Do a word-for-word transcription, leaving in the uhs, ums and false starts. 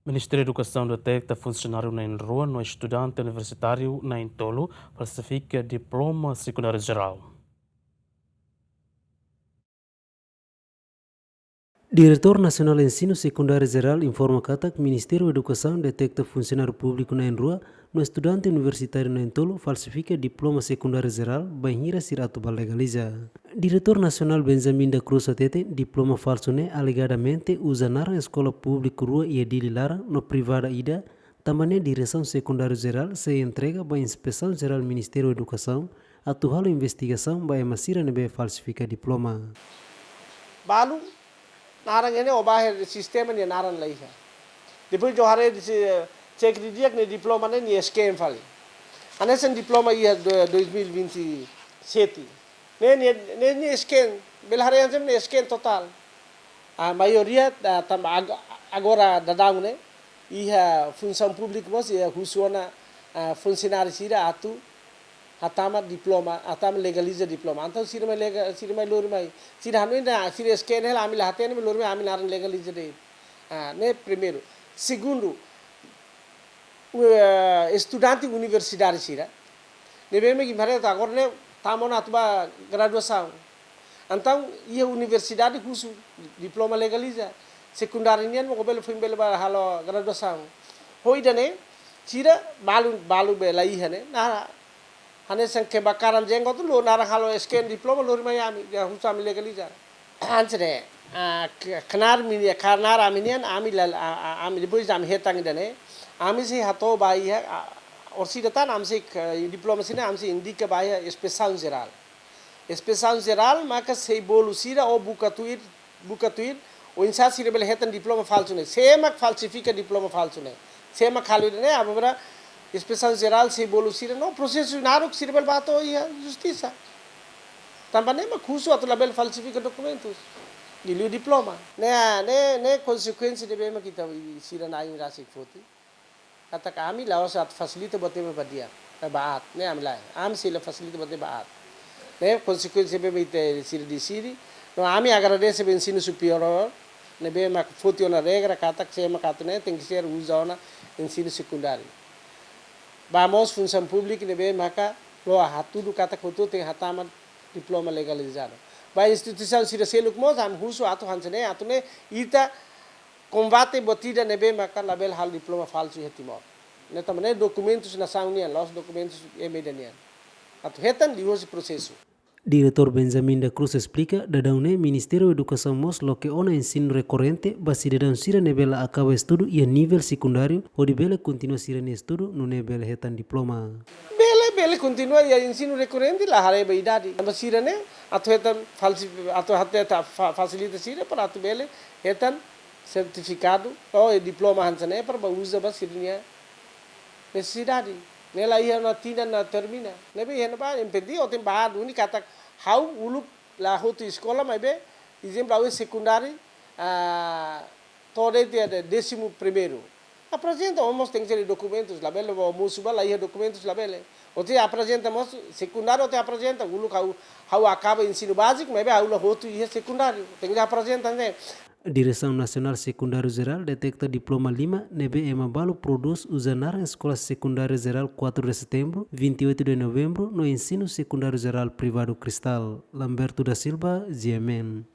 Ministériu Edukasaun detekta funsionáriu na'in-rua no estudante universitáriu na'in-tolu falsifika diploma sekundáriu jerál. Diretór Nasionál Ensinu Sekundáriu Jerál informa katak Ministériu Edukasaun detekta funsionáriu públiku na'in-rua no estudante universitáriu na'in-tolu falsifika diploma sekundáriu jerál bainhira sira atu bá legaliza. Diretór Nasionál Benjamin da Cruz hateten diploma falsu ne'e alegadamente uza naran eskola públiku rua iha Dili laran no privada ida, tanba ne'e Diresaun Sekundáriu Jerál sei entrega ba Inspesaun Jerál Ministériu Edukasaun atu halo investigasaun ba ema sira ne'ebé falsifika diploma. Balu, naran ne'e ó bá haree sistema nia naran la iha. Depois ó haree, eh, cek didi'ak nia diploma ne'e nia scan fali. Hanesan diploma iha do-, dois mil e vinte e sete. Ne'e, ne'e, ne'e, nia scan, bele haree hanesan nia scan totál. A maioria, ah, tanba ag-, agora daudaun ne'e, iha funsaun públika mós, iha husu ona, ah, funsionáriu sira atu hatama diploma, hatama legaliza diploma. Entaun sira mai lega-, sira mai lori mai. Sira hanoin, sira scan hela, ami la hatene, mai lori mai, ami naran legaliza de'it. Ah, ne'e primeiru. Segundu, eh, estudante universitáriu sira ne'ebé mak imi haree to'o agora ne'e tama ona atu bá graduasaun. Entaun iha universidade husu diploma legaliza. Sekundáriu nian mós bele foin bele bá halo graduasaun. Ho ida-ne'e, sira balu, balu be la iha ne'e, naran hanesan kebakaran jenggot, lori naran halo scan diploma, lori mai ami, ya husu ami legaliza. Hanesan ne'e, ah, k-, knaar ami-nia, knaar ami-nian, ami la, ah, ah, ami depois ami hetan ida-ne'e, ami sei hato'o ba iha, ah, orsida tan ami sei k-, diploma sira-ne'e, ami sei indika ba iha Inspesaun Jerál. Inspesaun Jerál maka sei bolu sira ou buka tuir, buka tuir, oinsá sira bele hetan diploma falsu ne'e. Sé mak falsifika diploma falsu ne'e. Sé mak halo ida-ne'e, agora Inspesaun Jerál sei bolu sira, no prosesu naruk sira bele bá to'o iha justisa. Tanba ne'e mak husu atu labele falsifika dokumentus. Liuliu diploma. Ne'e, ne'e, ne'e konsekuénsia ne'ebé mak ita sira na'in rasik foti. Katak ami la'ós atu fasilita buat ne'ebé ba di'ak, eh, ba aat, ne'e ami lae. Ami sei la fasilita buat ne'ebé ba aat. Ne'e konsekuénsia ne'ebé mak ita sira deside. No ami agradese ba ensinu superiór, ne'ebé mak foti ona regra, katak sé mak atu ne'e, tenke ser uza ona ensinu sekundáriu. Ba mós funsaun públika ne'ebé maka la'o hatudu katak hotu tenke hatama diploma legalizadu. Ba instituisaun sira seluk mós, ami husu atu hanesan ne'e, atu ne'e, ita kombate buat ida ne'ebé maka labele halo diploma falsu iha Timor. Ne'e tanba ne'e dokumentus nasaun nian, la'ós dokumentus ema ida nian. Atu hetan liuhosi prosesu. Diretór Benjamin da Cruz esplika, daudaun ne'e Ministériu Edukasaun mós loke ona ensinu rekorrente ba sidadaun sira ne'ebé la akaba estudu iha nivel sekundáriu, hodi bele kontinua sira-nia estudu, nune'e bele hetan diploma. Bele, bele kontinua iha ensinu rekorrente, la haree ba idade. Tanba sira-ne'e, atu hetan falsi-, atu hetan fa-, fasilita sira, para atu bele hetan sertifikadu, ou diploma hanesan ne'e, para bá uza ba sira-nia nesesidade. Ne'e la iha ona tinan ona termina. Ne'ebé iha ne'ebá, M P D, ó tenke bá duni katak ha'u uluk la hotu eskola, maibé, ezemplu, ha'u sekundáriu, ah, to'o de'it iha décimo primeiro. Aprezenta, ó mós tenke iha dokumentus, labele, ó mosu bá la iha dokumentus, labele. Ó tenke aprezenta mós, sekundáriu ó tenke aprezenta, uluk ha'u, ha'u akaba ensinu báziku, maibé ha'u la hotu iha sekundáriu. Tenke aprezenta, ne'e. Diresaun Nasionál Sekundáriu Jerál detekta diploma lima ne'ebé ema balu prodús uza naran Eskola Sekundária Jerál quatro de Setembro, vinte e oito de Novembro no Ensinu Sekundáriu Jerál Privadu Cristal. Lamberto da Silva, G M N.